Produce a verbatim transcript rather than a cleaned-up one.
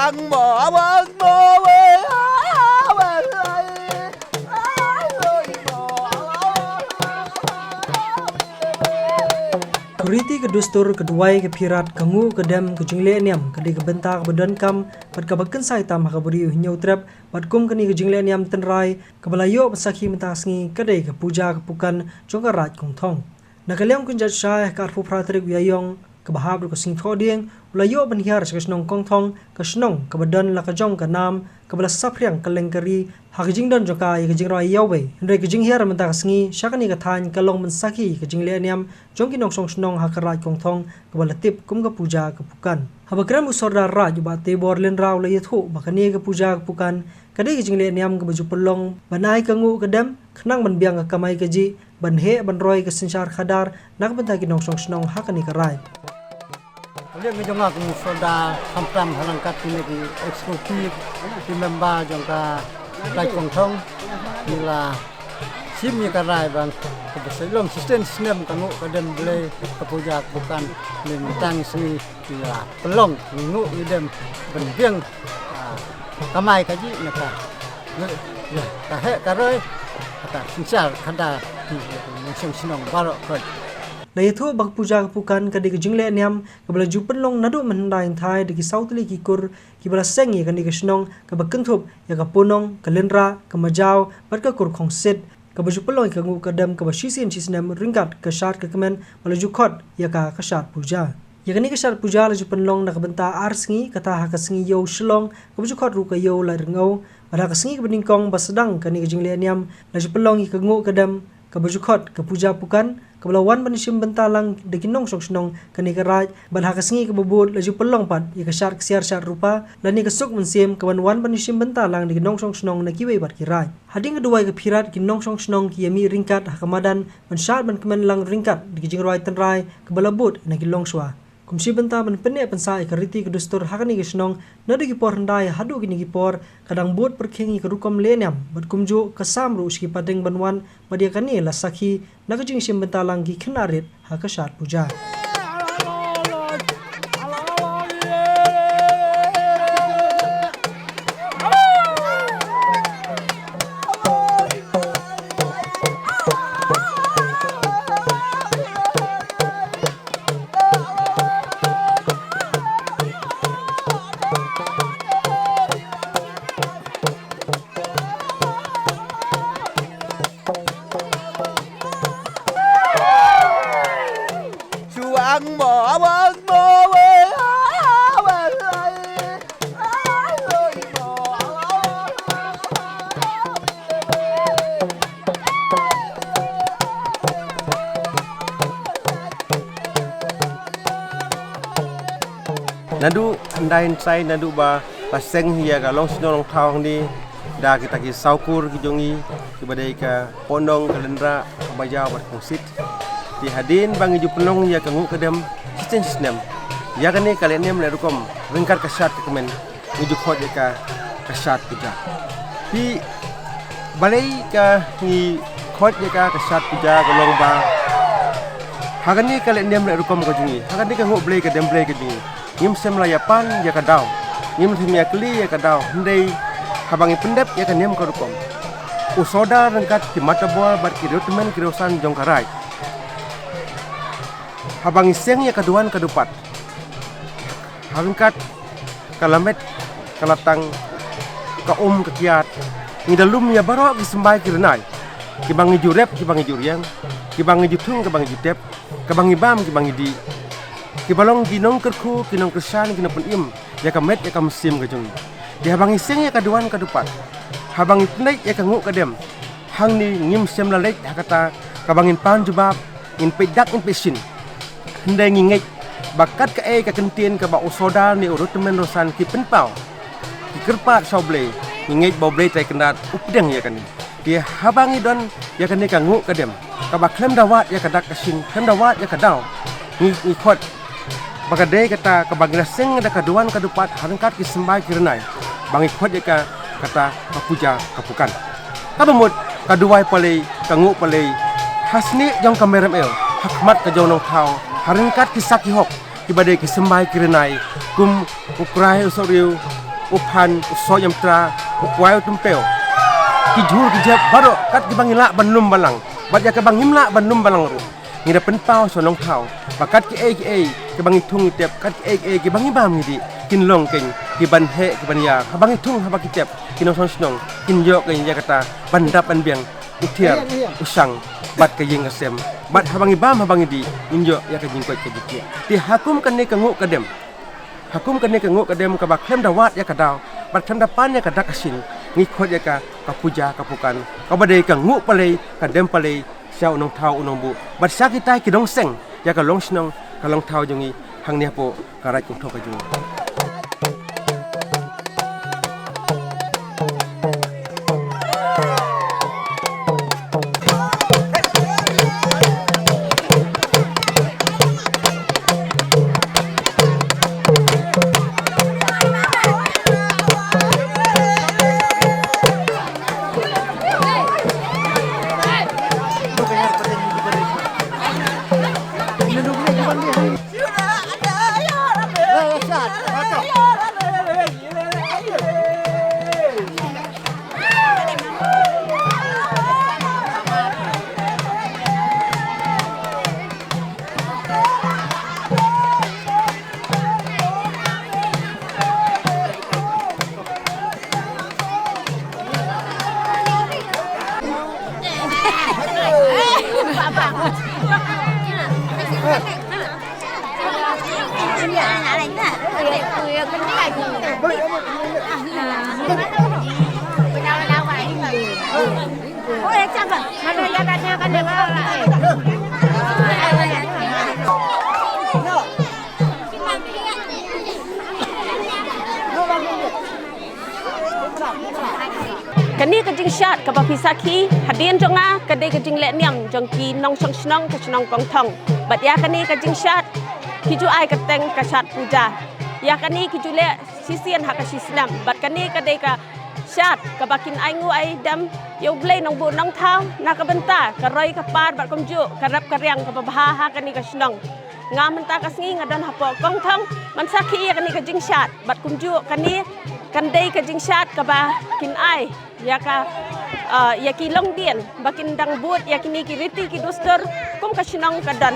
Ang mo, awang mo, we, awang, ai, ai, mo. Ka riti, ka dustur, ka duwai, ka phirat, ka nguh ka dem, ka jingleh niam, ka dei ka bynta kaba donkam bad kaba kynsai tam ha ka briew Hynñiewtrep, bad kum kane ka jingleh niam tynrai kaba la ïoh ban sakhi mynta ka sngi ka dei ka puja ka pukan jong ka Raid Kongthong. Na ka liang u kynjat shai, ha ka arphew phra tarik u Ïaïong kaba hap, ruh ka Sngi Thohdieng, u la ïoh ban hiar sha ka shnong Kongthong, ka shnong kaba don la ka jong ka nam, kaba la saphriang kylleng ka ri ha ka jingdon jong ka ïa ka jingrwai ïawei. Hynrei ka jinghiar mynta ka sngi sha kane ka thaiñ ka long ban sakhi ka jingleh niam jong ki nongshong shnong ha ka Raid Kongthong, kaba la tip kum ka puja ka pukan. Haba kren u Sordar Raid, u Bah Tebor Lynrah, u la ïathuh ba kane ka puja ka pukan ka dei ka jingleh niam kaba ju pynlong ban ai ka nguh ka dem, khnang ban biang ka kamai kajih, ban heh ban roi ka synshar khadar na ka bynta ki nongshong shnong ha kane ka raid. Ka liang ka jong nga kum u Sordar, khamtam ha ryngkat kine ki executive, ki member jong ka Raid Kongthong, ngi la shim ïa ka rai ba kaba sa long shisien snem ka nguh ka dem Blei, ka puja ka pukan, mynta ka sngi ngi la pynlong, ngi nguh ngi dem ban biang, ah, kamai kajih na ka, ïa, ka heh ka roi, ka synshar khadar ki nongshong shnong baroh khoit. La ïathuh ba ka puja ka pukan ka dei ka jingleh niam kaba la ju pynlong naduh mynhyndai hynthai da ki saw tylli ki kur kiba la seng ïa kane ka shnong, kaba kynthup ïa ka Punong, ka Lynrah, ka Majaw bad ka Kur Khongsit, kaba ju pynlong ïa ka nguh ka dem kaba shisien shisnem ryngkat ka shad ka kmen ba la ju khot ïa ka, ka shad puja. Ïa kane ka shad puja la ju pynlong na ka bynta ar sngi, kata ha ka sngi Ïew Shillong kaba ju khot ruh ka Ïew Laitryngew, bad ha ka sngi kaba nyngkong ba sdang kane ka jingleh niam la ju pynlong ïa ka nguh ka dem kaba ju khot ka puja pukan, kaba la wan ban ïashim bynta lang da ki nongshong shnong kane ka raid, bad ha ka sngi kaba bud la ju pynlong pat ïa ka shad ksiar shad rupa lane ka suk mynsiem, kaban wan ban ïashim bynta lang da ki nongshong shnong na kiwei pat ki raid. Hadien ka duwai ka phirat, ki nongshong shnong ki ïamih ryngkat ha ka madan ban shad ban kmen lang ryngkat da ki jingrwai tynrai kaba la bud na ki longshuwa. Kum shi bynta ban pynneh pynsah ïa ka riti ka dustur ha kane ka shnong, naduh ki por hyndai haduh kine ki por ka dang bud pyrkhing ïa ka rukom leh niam, bad kumjuh ka sam ruh sha ki pateng ban wan, bad ïa kane la sakhi na ka jingïashim bynta lang ki khynnah rit ha ka shad puja. Chuang mo, awang mo, we, awang, ai, ai, oi mo, awang, awang, awang, awang. Naduh hyndai hynrei, naduh ba la seng ïa ka longshnong longthaw hangne da kita ki saw kur ki jong ngi, kiba dei ka Punong, ka Lynrah, ka Majaw bad ka Khongsit. Te hadien ba ngi ju pynlong ïa ka nguh ka dem shisien shisnem, ïa kane ka leh niam leh rukom ryngkat ka shad ka kmen, ngi ju khot ïa ka, ka shad puja. Te balei ka ngi khot ïa ka, ka shad puja, ka long ba ha kane ka leh niam leh rukom ka jong ngi, ha kane ka nguh Blei ka dem Blei ka jong ngi, ngim shym la ïa pan ïa ka daw, ngim shym ïa kylli ïa ka daw, hynrei haba ngi pyndep ïa ka niam ka rukom, u Sordar ryngkat ki matabor bad ki riewtymmen ki riewsan jong ka raid, haba ngi seng ïa ka duwan ka dupat, ha ryngkat ka lamet ka latang, ka um ka kiad, ngi da lum ïa baroh ki symbai ki rynai, kiba ngi ju rep, kiba ngi ju riang, kiba ngi ju thung, kiba ngi ju tep, kiba ngi bam, kiba ngi dih, kiba long ki nongkyrkhu, ki nongkyrshan, ki nongpynim ïa ka met ïa ka mynsiem ka jong ngi. Te haba ngi seng ïa ka duwan ka dupat, haba ngi pyndep ïa ka nguh ka dem, hangne ngim shym la leit ha kata kaba ngin pan jubab, ngin peit dak, ngin peit shin. Hynrei ngi ngeit ba kat kaei ka kyntien kaba u Sordar ne u riewtymmen riewsan ki pynpaw, ki kyrpad sha u Blei, ngi ngeit ba u Blei Trai Kynrad u pdiang ïa kane. Te haba ngi don ïa kane ka nguh ka dem kaba khlem da wad ïa ka dak ka shin, khlem da wad ïa ka daw, ngi, ngi khot ba ka dei kata kaba ngi la seng da ka duwan ka dupat ha ryngkat ki symbai ki rynai, ba ngi khot ïa ka kata ka puja ka pukan. Kaba mut ka duwai palei, ka nguh palei ha snieh jong ka Merom Ew, ha khmat ka jong u Nongthaw, ha ryngkat ki sak ki hok, kiba dei ki symbai ki rynai, kum u Krai, u Sohriew, u phan, u soh ïam tra, u kwai u tympeu. Ki jhur ki jep baroh kat kiba ngi lah ban lum ban lang bad ïa kaba ngim lah ban lum ban lang ruh, ngi da pynpaw sha u nongthaw ba kat kiei kiei kiba ngi thung ngi tep, kat kiei kiei kiba ngi bam ngi dih, kin long kein kiban heh kiban ïa haba ngi thung haba ki tep. Ki nongshong shnong kin ïoh kein ïa kata ban dap ban biang u thiar u shang bad ka ïing ka sem. Bad haba ngi bam haba ngi dih ngin ïoh ïa ka jingkoit ka jingkhiah. Te ha kum kane ka nguh ka dem, ha kum kane ka nguh ka dem kaba khlem da wad ïa ka daw bad khlem da pan ïa ka dak ka shin, ngi khot ïa ka ka puja ka pukan kaba dei ka nguh palei ka dem palei sha u nongthaw u nongbuh bad sha kitai ki dongseng ïa ka longshnong ka longthaw jong ngi hangne hapoh ka Raid Kongthong ka jong ngi. Kane ka jingshad kaba phi sakhi hadien jong nga ka dei ka jingleh niam jong ki nongshong shnong ka shnong Kongthong. Bad ïa kane ka jingshad ki ju ai kyrteng ka shad puja. Ïa kane ki ju leh shisien ha ka shisnem. Bad kane ka dei ka shad kaba kin ai nguh ai dem ïa U Blei Nongbuh Nongthaw na ka bynta ka roi ka par bad kumjuh ka rep ka riang kaba bha ha kane ka shnong. Nga mynta ka sngi nga don hapoh Kongthong ban sakhi ïa kane ka jingshad bad kumjuh kane kan dei ka jingshad kaba kin ai ïa ka, ah, ïa ki longdien ba kin dang bud ïa kine ki riti ki dustur kum ka shnong ka don.